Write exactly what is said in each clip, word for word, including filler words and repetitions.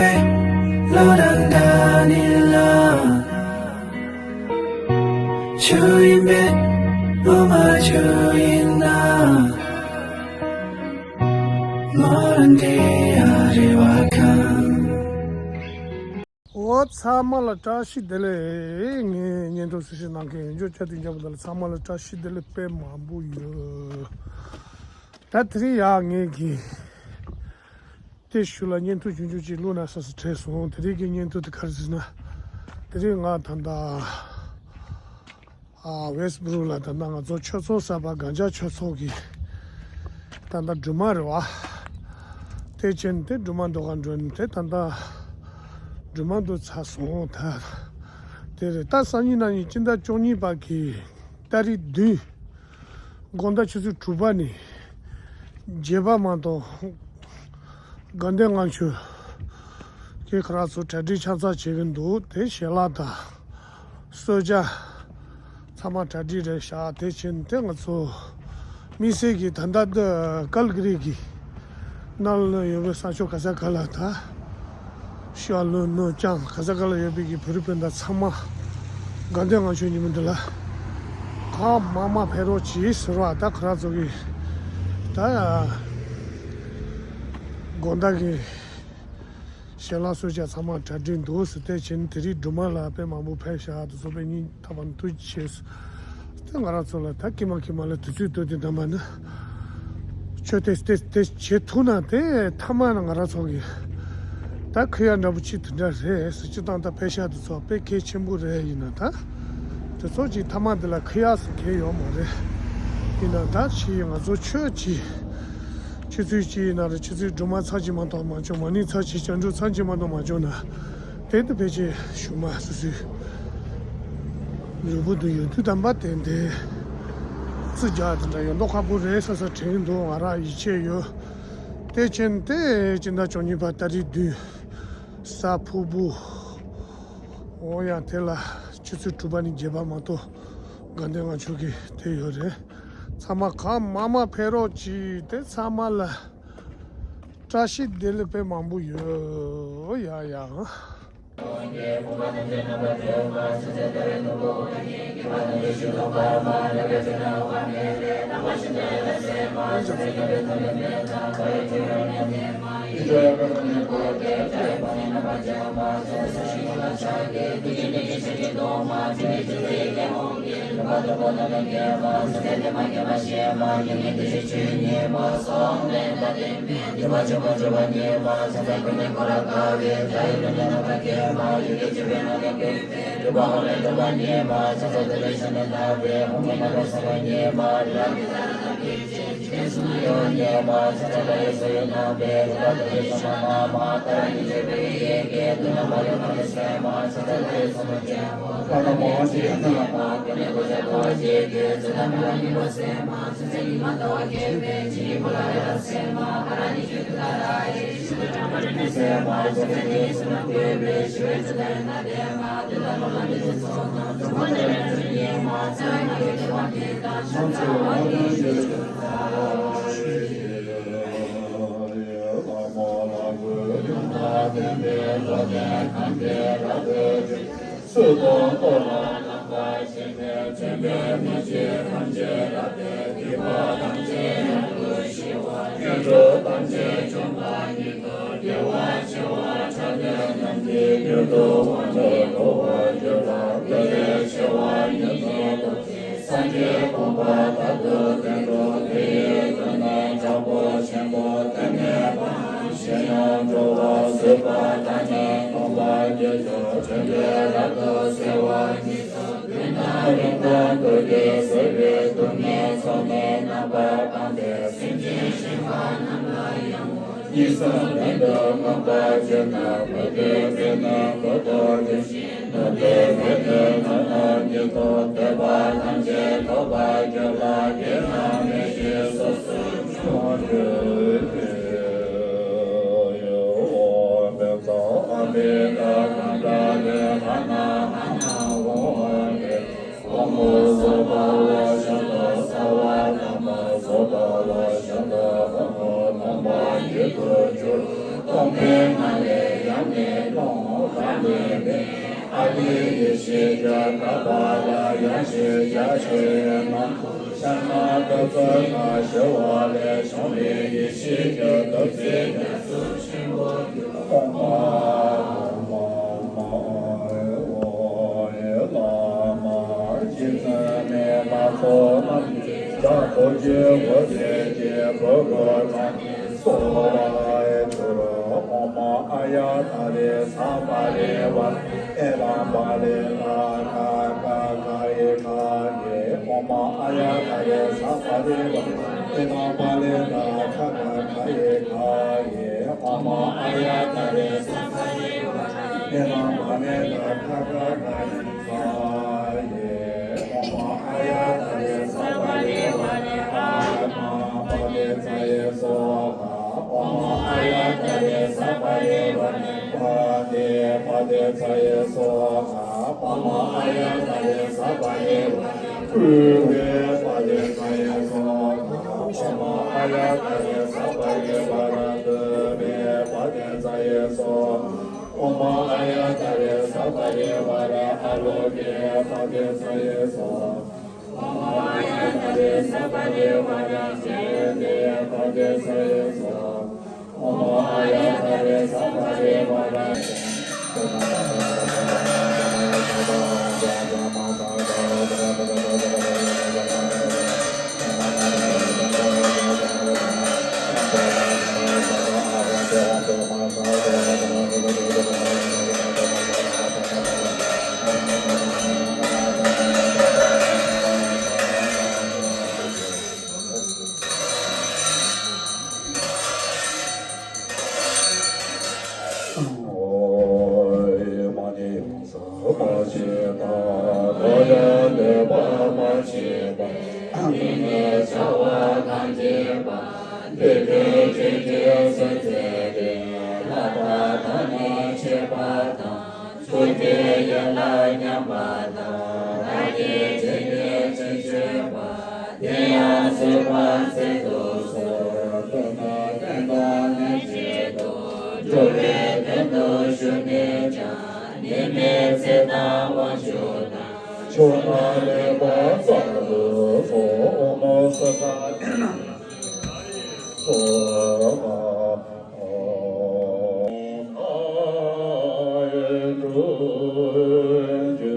བློ་དང་འདྲ་ནི་ལ། ཆོས་ཡིན་པས་བློ་མ་ཆོས་ཡིན་ན། མོ་རང་འདྲེ་ཡ་རེ་བ་ཁང་། འོ་ཚང་མ་ལ་བཀྲ་ཤིས་བདེ་ལེགས། ངའི་བརྙན་ཐུང་གཟིགས་ཞིབ་གནང་མཁན་ཡོངས་རྫོགས་བཅའ་དྲིན་རྒྱབ་པ་དང་ལ་ཚང་མ་ལ་བཀྲ་ཤིས་བདེ་ལེགས་དཔེ་མང་པོ་ཡོད། ད་དེ་རིང་ཡང་ངས་ཀྱི་དེ་ཞུ་ལ་བརྙན་ཐུང་ཆུང་ཆུང་ཅིག་བླུགས་ན་བསམ་བསམ་དྲན་སོང་། དེ་རིང་གི་བརྙན་ཐུང་དེ་ག་རེ་ཟེར་ན། དེ་རིང་ང་ད་ལྟ་ཨ་ཝེ་སི་སི་བུ་རུག་ལ་ད་ལྟ་ང་ཚོ་ཆོས་ཚོགས་གསར་པ་གངས་ལྗོངས་ཆོས་ཚོགས་ཀྱི་ད་ལྟ་སྒྲོལ་མ་རེད་བ། དེ་བྱས་ནས་དེ་སྒྲོལ་མ་འདུ་ག་འགྲོ་ནས་དེ་ད་ལྟ་སྒྲོལ་མ་འདུ་ཚར་སོང་། ད་དེ་རེད། ད་སང་ཉིན་གནངས་ཉིན་སྤྱི་ཟླ་བཅུ་གཉིས་པ་གི་ཏ་རིག་བདུན། དགོང་དག་ཆུ་ཚོད་དྲུག་པ་ནས་རྒྱས་པ་མ་གཏོགས་དགའ་ལྡན་ལྔ་མཆོད་ཀྱི་ཁོ་རང་ཚོ་གྲ་སྒྲིག་ཆ་ཚང་བྱེད་ཀྱི་འདུག་དེ་ཞལ་ལག་དང་གསོལ་ཇ་ཚང་མ་གྲ་སྒྲིག་རེད་ཤག་དེ་བྱས་ནས་དེ་ང་ཚོ་དམིགས་བསལ་གྱི་ད་ལྟ་འདི་ཀལ་ག་རི་གི་ནང་ལ་ཡོད་པའི་ས་ཕྱོགས་ག་ས་ག་ལ་ད། ཤུ་ལོ་ནོ་ཅང་ག་ས་ག་ལ་ཡོད་པའི་གི་བོད་རིགས་སྤུན་ཟླ་ཚང་མ་དགའ་ལྡན་ལྔ་མཆོད་ཉིན་མོ་འདི་ལ་གང་མང་མང་ཕེབས་རོགས་གྱིས་ཟེར་བ། ད་ཁོ་རང་ཚོ་གི་ད་དགོང་དག་གི་ཞལ་ལག་གསོལ་ཇ་ཚང་མ་གྲ་སྒྲིག་འདུག་ཟེར། དེ་བྱས་ནས་དེ་རིང་སྒྲོལ་མ་ལ་དཔེ་མང་པོ་ཕེབས་ཤག་དེ་ཚོ་དཔེ་སྙིང་ཐག་པ་ནས་ཐུགས་རྗེ་ཆེ་ཟེར། དེ་ང་རང་ཚོ་ལ་ད་ཀྱེ་མ་ཀྱེ་མ་ལ་དུས་ཚོད་ཐོབ་དུས་དམ་པ་ནི་ཆོས་དེ་དེ་དེ་བྱེད་ཐུབ་ན་དེ་ཐ་མ་ན་ང་རང་ཚོ་གི་ད་ཁུར་ཡ་འདྲ་པོ་ཅིག་དེ་འདྲ་རེད་ཟེར། སྤྱིར་བཏང་ད་ཕེབས་ཤག་དེ་ཚོ་དཔེ་གལ་ཆེན་པོ་རེད། ཡིན་ན་ད་དེ་ཚོ་ཅིག་ཐ་མ་དེ་ལ་ཁུར་ཡ་ཟེར་མཁན་ཡོད་མ་རེད། ཡིན་ན་ད་ཕྱིས་ང་ཚོ་ཆོས་ཅིག་ཆུ་ཚོད་གཅིག་ཡིན་ན་རེད། ཆུ་ཚོད་སྒྲོལ་མ་ཚར་གཅིག་མ་གཏོགས་མ་འབྱོར། མ་ཎི་ཚར་གཅིག་སྤྱན་འབྲུམ་ཚར་གཅིག་མ་གཏོགས་མ་འབྱོར་ན། དེ་ལྟ་བུའི་ཆེད་ཞུ་མ་སུ་སུའི་ལུས་པོ་འདི་ཡོད་དུས་དམ་པ་དེ་འདི་རྩི་རྒྱག་དེ་འདྲ་ཡོད་མདོག་ཁ་པོ་རེད་ས་ས་དྲན་འདུག་ང་རང་ཡིད་ཆེས་ཡོད། དེ་ཕྱིན་ཏེ་སྤྱི་ཟླ་བཅུ་གཉིས་པ་ཏ་རིག་བདུན་གཟའ་ཕུར་བུ། འོ་ཡང་དེ་ལ་ཆུ་ཚོད་དྲུག་པ་ནས་བརྒྱད་པ་མ་གཏོགས་དགའ་ལྡན་ལྔ་མཆོད་ཀྱི་དེ་ཡོད་རེད། ཚང་མ་གང་མང་མང་ཕེབས་རོགས་གྱིས། དེ་ཚང་མ་ལ་བཀྲ་ཤིས་བདེ་ལེགས་དཔེ་མང་པོ་ཡོད་ཡ་ཡ། སངས་རྒྱས་གོ་འཕང་མཐར་ཐུག་བདེན་གྲུབ་དེ་ཡི་དོན་ནི་དྲག་པོ་ཆེན་པོ་དེ་ནི་བ་ཞེས་ཡང་འགྲོ་བ་བཟོད་པ་དང་ནི་སྟོང་པ་རྒྱལ་མཆོག་དྲན་པའི་རབ་ཏུ་གསལ་བ་ཉིད་དུ་དོན་དམ་རིགས་དང་ཐུགས་ཀྱི་བཟོད་པའི་སྡུག་བསྔལ་ཚོགས་ནི་རྣམ་པར་སྤངས་ཏེ་སེམས་ཅན་གཞན་པ་རྣམས་ལ་ཡང་། གཉིས་གསུམ་ལྷན་དུ་མངོན་པར་བརྗོད་ན། མོས་གུས་པས་ནི་གུས་པར་འདུད་ཅིང་། མོས་གུས་པས་ནི་ཉོན་མོངས་ཉིད་དུ་འདོད་པ་ཐམས་ཅད་ཐོབ་པར་འགྱུར་ལ། དེ་ཡང་མི་ཤེས་སོ་སོར་འབྱུང་འགྱུར་ཏེ། ཨ་ལས་ཡེ་ཤེས་ཀྱི་ཁ་པ་ལ་ཡང་ཞེས་བྱ་ཆུ་ཡི་ནང་དུ་ཤ་ན་ཏི་ཙི་ཁ་ཞི་བ་ལས་བྱུང་བའི་ཡེ་ཤེས་ཀྱི་ཏི་ཙི་རྒྱ་མཚོ་ཆེན་པོ་གི་ཨོཾ་ཨཱཿཧཱུྃ་ཧཱུྃ་ཧཱུྃ་ཧཱུྃ་ཨོཾ་ཨཱཿཧཱུྃ་ཧཱུྃ་ཧཱུྃ་ཧཱུྃ། རྗེ་བཙུན་མི་ལ་སོགས་རྣམས་ཀྱིས་བྱ་རྡོ་རྗེ་འོད་ཟེར་གྱི་བུ་གུ་གང་གིས་གསོལ་བ་འདེབས་སོ། ཨོཾ་ཨཱརྱ་ཏཱ་རེ་ས་པ་རེ་ཝ་ར་ཨེ་ར་པ་ལེ་ཏ་ཁ་ཁ་ག་ག་ཡེ་ག་ཡེ། ཨོཾ་ཨཱརྱ་ཏཱ་རེ་ས་པ་རེ་ཝ་ར་ཨེ་ར་པ་ལེ་ཏ་ཁ་ཁ་ག་ཡེ་ག་ཡེ། ཨོཾ་ཨཱརྱ་ཏཱ་རེ་ས་པ་རེ་ཝ་ར་ཨེ་ར་པ་ལེ་ཏ་ཁ་ཁ་ག་ཡེ་ག་ཡེ། ཨོཾ་ཨཱརྱ་ཏཱ་རེ་ས་པ་རེ་ཝ་ར་ཨ་མ་པ་ཏི་ཙ་ཡེ་སྭཱ་ཧཱ། ཨོཾ་ཨཱརྱ་ཏཱ་རེ་ས་པ་རེ་ཝ་ར་པ་ཏི་པ་ཏི་ཙ་ཡེ་སྭཱ་ཧཱ། ཨོཾ་ཨཱརྱ་ཏཱ་རེ་ས་པ་རེ་ཝ་ར་ཨུ་ཏི་པ་ཏི་ཙ་ཡེ་སྭཱ་ཧཱ། ཨོཾ་ཨཱརྱ་ཏཱ་རེ་ས་པ་རེ་ཝ་ར་ཏུ་མེ་པ་ཏི་ཙ་ཡེ་སྭཱ་ཧཱ། ཨོཾ་ཨཱརྱ་ཏཱ་རེ་ས་པ་རེ་ཝ་ར་ཨ་ལོ་ཀེ་པ་ཏི་ཙ་ཡེ་སྭཱ་ཧཱ། ཨོཾ་ཨཱརྱ་ཏཱ་རེ་ས་པ་རེ་ཝ་ར་ཙི་ཏི་པ་ཏི་ཙ་ཡེ་སྭཱ་ཧཱ། ཨོཾ་ཨཱརྱ་ཏཱ་རེ་ས་པ་རེ་ཝ་ར། ཟག་པ་ཞིག་དང་། ལོ་ཡང་འདས་པ་མ་མཆིས་པ། དེ་ནས་བྱ་བ་གང་བྱེད་པ། དེ་ལྟར་ཅི་བྱེད་ཟེར་ཚེ་དེ། ལྷག་པ་དང་ནི་ཆད་པ་དང་། ཆོས་ཅན་ཡིད་ལ་མཉམ་པ་དང་། བདག་གིས་ཇི་སྙེད་ཅི་སྤྱོད་པ། དེ་ཡང་བཟོད་པ་ཚིག་ཏུ་གསོལ། ཀུན་ཏུ་བསྟན་དང་ལྷན་ཅིག་ཏུ། སྦྱོར་བའི་དོན་དུ་ཞུགས་ནས་ཀྱང་། དམིགས་མེད་ཚེ་དང་དབང་ཕྱུག་དང་། ཕྱོགས་རྣམས་ལེགས་པར་བསམ་དུ་གསོལ། ཨོཾ་སྭ་ཏ་ཨེ་ན་སྭཱ་ཧཱ། ཨོཾ་ཨཱཿཧཱུྃ་ཧཱུྃ་ཧཱུྃ་ཧཱུྃ། འགྲོ་བ་ཇི་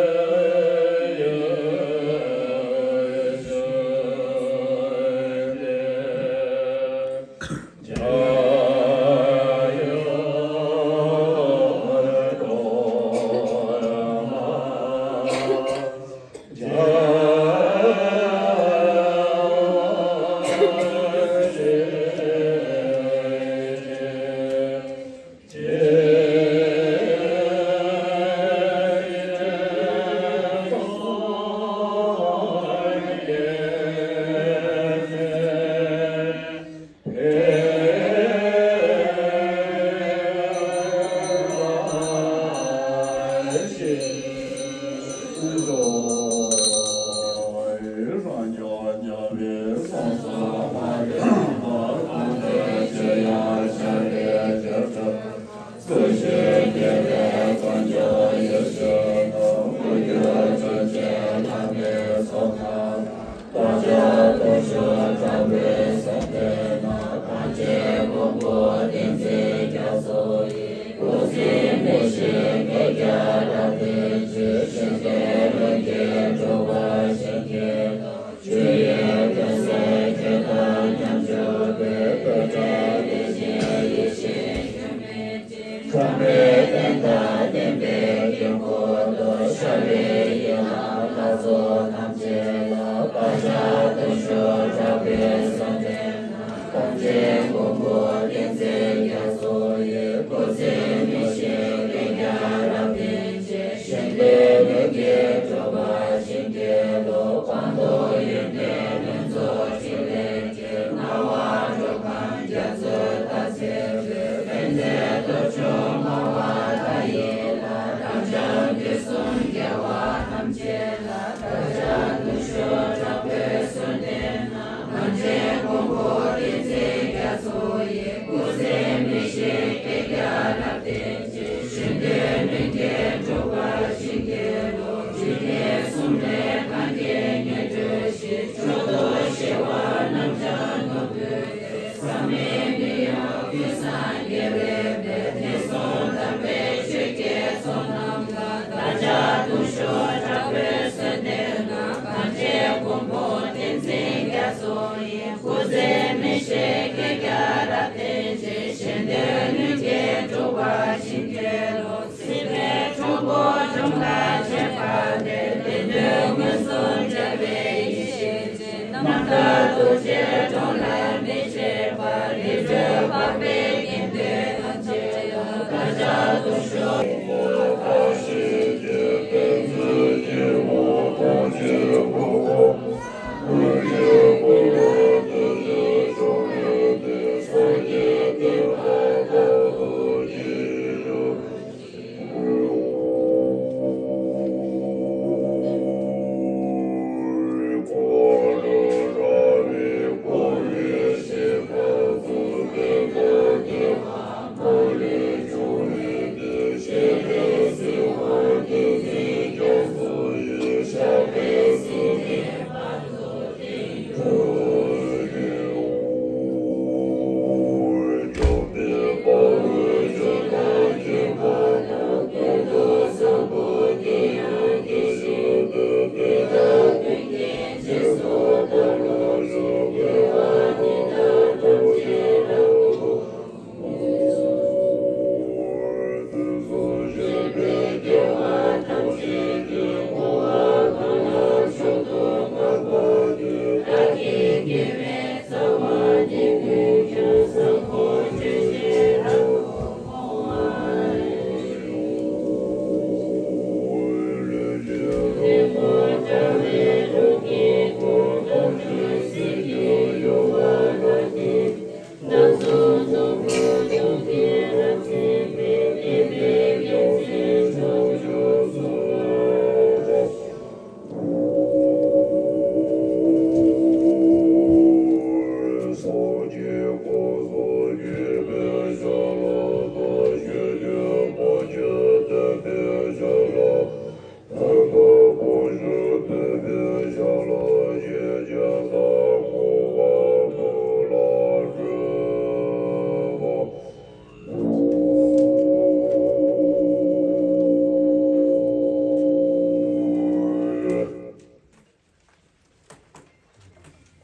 བཞིན་མ་ལུས་པ། དེ་ཡི་ས་ལ་ལྷུན་པོ་ཞུགས་པར་གསལ་བཏབ། ཚོགས་ཐམས་ཅད་ལ་བདག་ཅག་ཐུགས་ཤོག་དྲག་པོས་གསོལ་འདེབས་ན། གངས་ཅན་མགོན་པོ་བསྟན་འཛིན་རྒྱ་མཚོ་ཡི། སྐུ་ཚེ་མི་ཤིགས་བསྐལ་བརྒྱར་རབ་བརྟན་ཅིང་། གཞན་དོན་ལྷུན་གྱིས་གྲུབ་པར་བྱིན་གྱིས་རློབས། སྤངས་རྟོགས་ཡོན་ཏན་ལྷུན་རྫོགས་ཕྲིན་ལས་སྣང་བ་འགྲོ་ཁམས་རྒྱ་མཚོའི་མཐའ་རྩེ་རུ། དཔལ་ལྡན་ལྷོ་ཕྱོགས་ངག་དབང་བཀའ་ཡི་བླ། རབ་འབྱམས་དུས་གསུམ་རྒྱལ་བ་ཐམས་ཅད་ལ། བདག་ཅག་ཐུགས་ཤོག་དྲག་པོས་གསོལ་འདེབས་ན། གངས་ཅན་མགོན་པོ་བསྟན་འཛིན་རྒྱ་མཚོ་ཡི། སྐུ་ཚེ་མི་ཤིགས་བསྐལ་བརྒྱར་རབ་བརྟན་ཅིང་། གཞན་དོན་ལྷུན་གྱིས་གྲུབ་པར་བྱིན་གྱིས་རློབས། རྒྱུད་སྡེ་གསུམ་ལས་གང་གི་ངེས་གྲོལ་ཞིང་། མཆོག་ཏུ་གཤེགས་པ་རྣམས་ཀྱང་ནོར་བུའི་གདན། བསམ་མེད་མི་གཡོ་ཀུན་བཟང་རྒྱལ་བའི་དཔལ། དུས་གསུམ་དམ་པའི་ཆོས་ཀྱི་མཚོ་རྣམས་ལ། བདག་ཅག་ཐུགས་ཤོག་དྲག་པོས་གསོལ་འདེབས་ན། གངས་ཅན་མགོན་པོ་བསྟན་འཛིན་རྒྱ་མཚོ་ཡི། སྐུ་ཚེ་མི་ཤིགས་བསྐལ་བརྒྱར་རབ་བརྟན་ཅིང་། གཞན་དོན་ལྷུན་གྱིས་གྲུབ་པར་བྱིན་གྱིས་རློབས། སྲིད་པའི་འཁྲུལ་འཁོར་འཇོམས་པར་བྱེད་པ་ལས། བདེན་དོན་མངོན་སུམ་མཇལ་བའི་ཡེ་ཤེས་ཀྱི། རྣམ་དག་ཐུགས་རྗེས་འགྲོ་ལ་མི་བྱེད་པར། ལས་སྒྲོན་འཕགས་པའི་དགེ་འདུན་ཐམས་ཅད་ལ། བདག་ཅག་ཐུགས་ཤོག་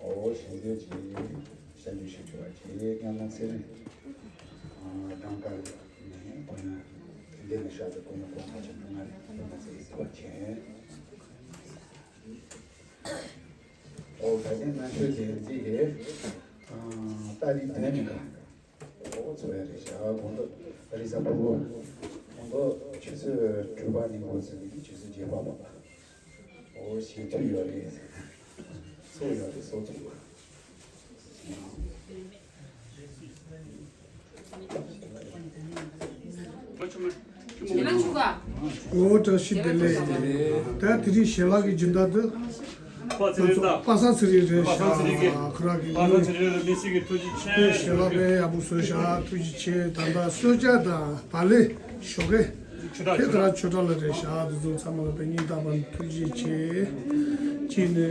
ཨོ་ཞེས་བརྗོད་ཅིག་ཞབས་འདྲེན་ཞུ་ཆོག་པ་ཅིག་སྙན་ལ་ཚེ་རིང་། ཨ་གྲངས་ཀ་ནས་ཁོ་ན་འདི་ནས་ཤར་དུ་ཁོ་ན་ཁོ་ཁ་ཆེན་པོ་ང་རེད། ཁོ་ན་ཚེ་རིང་ཟེར་བ་ཆེན། ཨོ་ད་ཅན་ན་ཤོད་ཅིག་ཅིག་རེད། ཨ་ཏ་རིག་དོན་མི་འགའ། ཨོ་ཚོ་ཡ་རེད་ཤག་དགོང་དྲོ་རི་ས་ཕུར་བུ། དགོང་དྲོ་ཆུ་ཚོད་དྲུག་པ་ནས་འགོ་ཚུགས་ནས་ཆུ་ཚོད་བརྒྱད་པ་བར། ཨོ་ཞེ་མཐུད་ཡོད་རེད། ཚོགས་ཡོད་རེད་སོ་ཚོགས། ཨོ་བཀྲ་ཤིས་བདེ་ལེགས། ད་དེ་རིང་ཞལ་ལག་གི་སྦྱིན་བདག་འདི། པ་ཚེ་རིང་ད། པ་སངས་ཚེ་རིང་རེད་པ་སངས་ཚེ་རིང་གི། ཤག་ཁོ་རང་གི། པ་སངས་ཚེ་རིང་ལ་མི་སེར་གྱི་ཐུགས་རྗེ་ཆེ། དེ་ཞལ་ལག་དཔེ་ཡག་པོ་བཟོས་ཤག་ཐུགས་རྗེ་ཆེ། ད་ལྟ་གསོལ་ཇ་དང་བག་ལེབ་ཞོགས་ཀས། ཆུ་དྲག་དེ་ཁོ་རང་ཆུ་དྲག་ལ་རེད་ཤག་དེ་ཚོ་ཚང་མ་ལ་དཔེ་སྙིང་ཐག་པ་ནས་ཐུགས་རྗེ་ཆེ། གཅིག་ནས་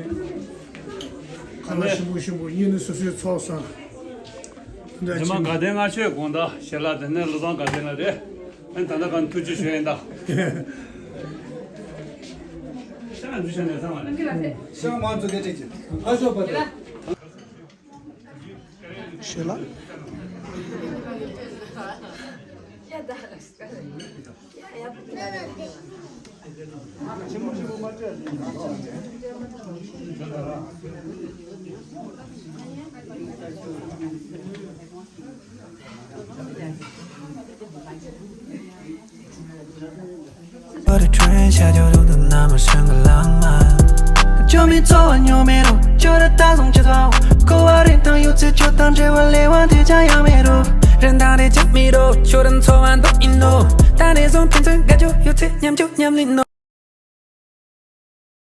ཁ་ལག་ཞིམ་པོ་ཞིམ་པོ། གཉིས་ནས་སོ་སོའི་ཚོགས་བསགས། རྗེས་མ་དགའ་ལྡན་ལྔ་མཆོད་དགོང་དག་ཞལ་ལག་དེ་ནས་བློ་བཟང་དགའ་ལྡན་ལ་རེད། ཨ་ནི་ད་ལྟ་གང་ཐུགས་རྗེ་ཞུ་ཡིན་ད། ཤ་འདུ་ཤ་ནས་ཚང་མ་རེད། ཤ་མང་ཚོ་སྐད་ཆ་ཅིག་ཨ་ཤོ་པ་དེ། ཞལ་ལག What a train, ཤར་ཕྱོགས་རུ་དུ་ན་མ་ཤང་གི་ལང་མ། ཇོ་མི་ཚོ་བ་ཉོ་མེ་རོ། ཇོ་ར་ད་སོང་ཆེ་ཚོ། ཀོ་བ་རིན་ཐང་ཡོད་ཚེ་ཇོ་དང་འབྲེལ་བ་ལེ་བ་དེ་ཅང་ཡང་མེ་རོ། རིན་ཐང་རེ་ཅག་མི་རོ། ཇོ་ར་ཚོ་བ་འདུག་ཡིན་ནོ། ད་ནས་བཟུང་ཕན་ཚུན་དགའ་ཇོ་ཡོད་ཚེ་མཉམ་ཇོ་མཉམ་ལིན་ནོ།